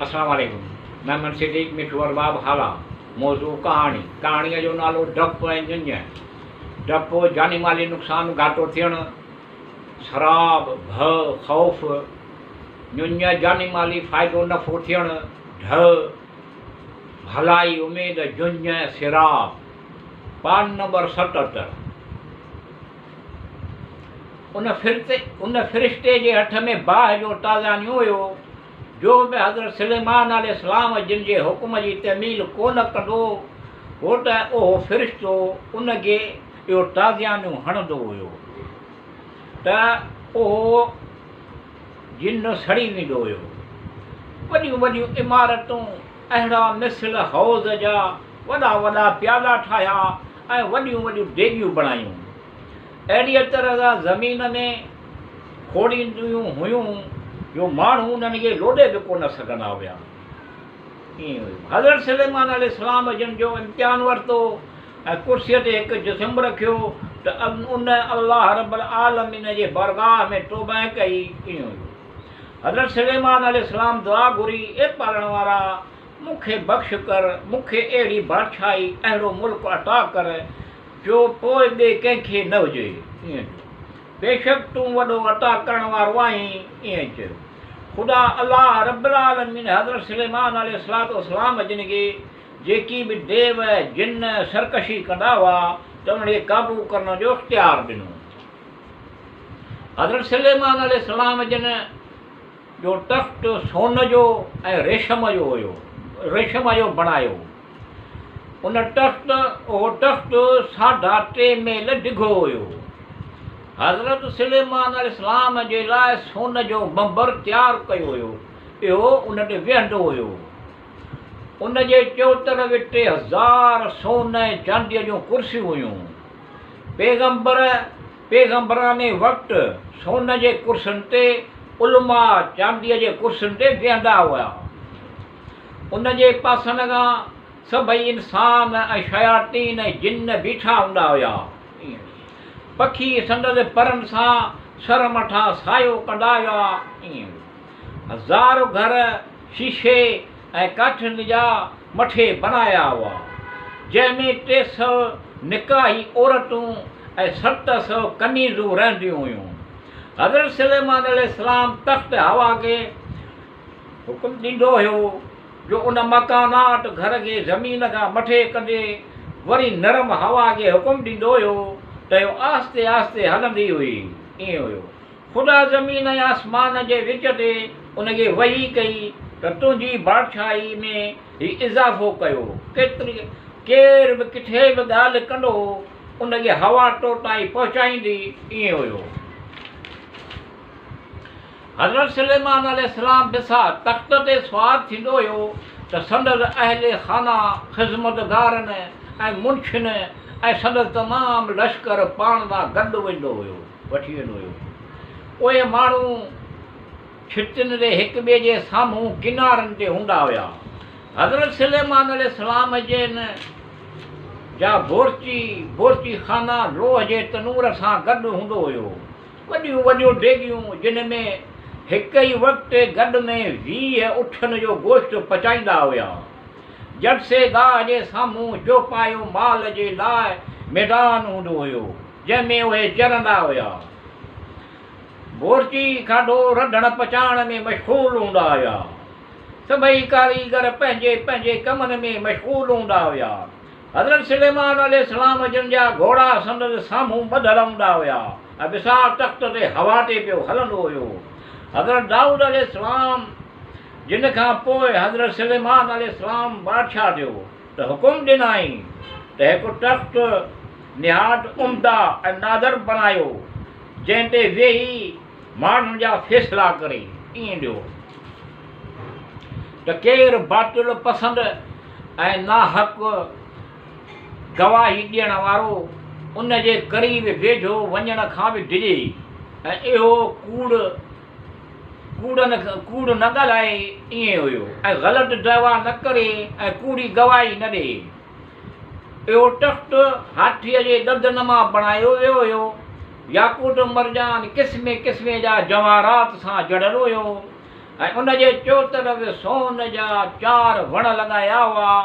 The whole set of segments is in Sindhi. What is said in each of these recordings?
السلام عليڪم محمد صديق مٺو ارباب هالا موضوع ڪهاڻي ڪهاڻيء جو نالو ڊپ ۽ ڃڃ ڊپ جاني مالي نقصان گهاٽو ٿيڻ سراب ڀؤ خوف ڃڃ جاني مالي فائدو نفعو ٿيڻ ڍء ڀلائي اميد جڃ سراب پان نمبر 77. ان ان فرشتي جي هٿ ۾ باهه جو تازانيو هيو، جو به حضرت سليمان عليه السلام جن جي حڪم جي تعميل ڪو نه ڪندو هو ته اهو فرشتو ان کي اهو تازيانيو هڻندو هيو ته اهو جن سڙي ويندو هيو. وڏيون وڏيون عمارتون اهڙا مثل حوض جا وڏا وڏا پيالا ٺاهيا ۽ وڏيون وڏيون ديڳيون بڻايون. اهڙيء طرح سان زمين ۾ کوڙينديون هيون جو ماڻهو انهن کي لوڏي به ڪونه سگهندا هيا. ائين هيو. حضرت سليمان عليه السلام جن جو امتحان ورتو ۽ ڪرسيء تي هڪ جسم رکيو ته ان الله رب العالمين جي بارگاهه ۾ توبهه ڪئي. ائين هيو. حضرت سليمان عليه السلام دعا گهري، اي پالڻ وارا! مون کي بخش ڪر، مون کي اهڙي بادشاهي، اهڙو ملڪ عطا ڪر، جو پوء ٻئي ڪنهن کي نه هجي. ائين چيو. بيشڪ تون وڏو عطا ڪرڻ وارو آهين. ائين چيو. خدا الله رب العالمين حضرت سليمان عليه الصلوة والسلام جن کي جيڪي به ديو، جن، سرڪشي ڪندا هئا ته انهن کي قابو ڪرڻ جو اختيار ڏنو. حضرت سليمان عليه السلام جن جو تخت سون جو ۽ ريشم جو هيو، ريشم جو بڻايو. ان تخت، اهو تخت ساڍا ٽي ميل ڊگهو هيو. حضرت سليمان عليه السلام جي لاء سون جو منبر تيار ڪيو هيو، اهو ان تي ويهندو هيو. ان جي چؤطرف 3000 سون ۽ چانديء جون ڪرسيون هيون. پيغمبر پيغمبرانه وقت سون جي ڪرسين تي، علماء چانديء جي ڪرسين تي ويهندا هيا. ان جي پاسن کان سڀئي انسان ۽ شياطين ۽ جن بيٺا هوندا هيا. پکي سندس پرن سان سر مٿان سايو ڪندا هيا. هزار گهر شيشي ۽ ڪاٺين جا مٺي بڻايا هئا، جنهن ۾ 300 نڪاحي عورتون ۽ 700 ڪنيزون رهنديون هيون. حضرت سليمان عليه السلام تخت هوا کي حڪم ڏيندو هيو جو ان مڪانات گهر کي زمين کان مٿي ڪندي وري نرم هوا کي حڪم ڏيندو هيو ته اهو آهستي آهستي هلندي هئي. ائين هيو. خدا زمين ۽ آسمان جي وچ تي ان کي وحي ڪئي ته تنهنجي بادشاهي ۾ هي اضافو ڪيو. ڪيتري ڪير به ڪٿي به ڳالهه ڪندو هو، ان کي هوا تو تائين پهچائيندي. ائين هيو. حضرت سليمان عليه السلام بسا تخت تي سوار ٿيندو هيو ته سندس اهل خانه، خذمتگارن ۽ منشين ۽ سندس تمام لشڪر پاڻ سان گڏ ويندو هيو. وٺي ويندو هيو. اهي ماڻهو ڇتين تي هڪ ٻئي جي سامهون ڪنارن تي هوندا هيا. حضرت سليمان عليه السلام جن جا بورچي، بورچي خانه، لوهه جي تنور سان گڏ هوندو هيو. وڏيون وڏيون ديڳيون جن ۾ هڪ ئي وقت گڏ ۾ 20 اٺن جو گوشت پچائيندا هيا. جلسي گاهه جي سامهون چوپايو مال جي لاء ميدان هوندو هيو. جنهن ۾ اهي چرندا هيا. بورچي کاڌو رڌڻ پچائڻ ۾ مشغول هوندا هيا. سڀئي ڪاريگر پنهنجي پنهنجي ڪمن ۾ مشغول هوندا هيا. حضرت سليمان عليه السلام جن جا گهوڙا سندس سامهون ٻڌل هوندا هيا ۽ وساهه تخت تي هوا تي پيو هلندو هيو. حضرت دائود عليه السلام جن کان پوء حضرت سليمان عليه السلام بادشاهه ٿيو ته حڪم ڏنائين ته هڪ تخت نهايت عمده ۽ نادر بڻايو، جنهن تي ويهي ماڻهن جا فيصلا ڪري. ائين ڏيو ته ڪير باطل پسند ۽ ناحق گواهي ڏيڻ وارو ان جي قريب ويجهو وڃڻ کان به ڊڄي ۽ اهو ڪوڙ ڪوڙ نه ڳالهائي ائين هيو ۽ غلط دعويٰ نه ڪري ۽ ڪوڙي گواهي نه ڏئي. اهو تخت هاٿيء جي ڏندن مان بڻايو ويو هيو. ياقوت مرجان قسمين قسمين جا جواهرات سان جڙيل هيو ۽ ان جي چوطرف سون جا چار وڻ لڳايا هئا.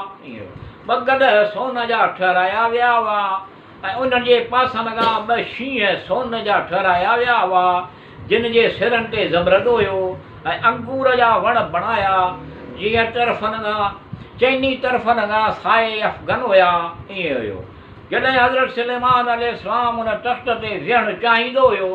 ٻه گڏهه سون جا ٺهرايا ويا هئا ۽ انهن جي پاسن کان ٻه شينهن سون جا ٺهرايا ويا هئا، جن جي سرن تي زبرد هيو ۽ انگور جا وڻ بڻايا، جيئن طرفن کان چئني طرفن کان سائي افغن هيا، ائين هيو. جڏهن حضرت سليمان عليه السلام ان تخت تي ويهڻ چاهيندو هيو.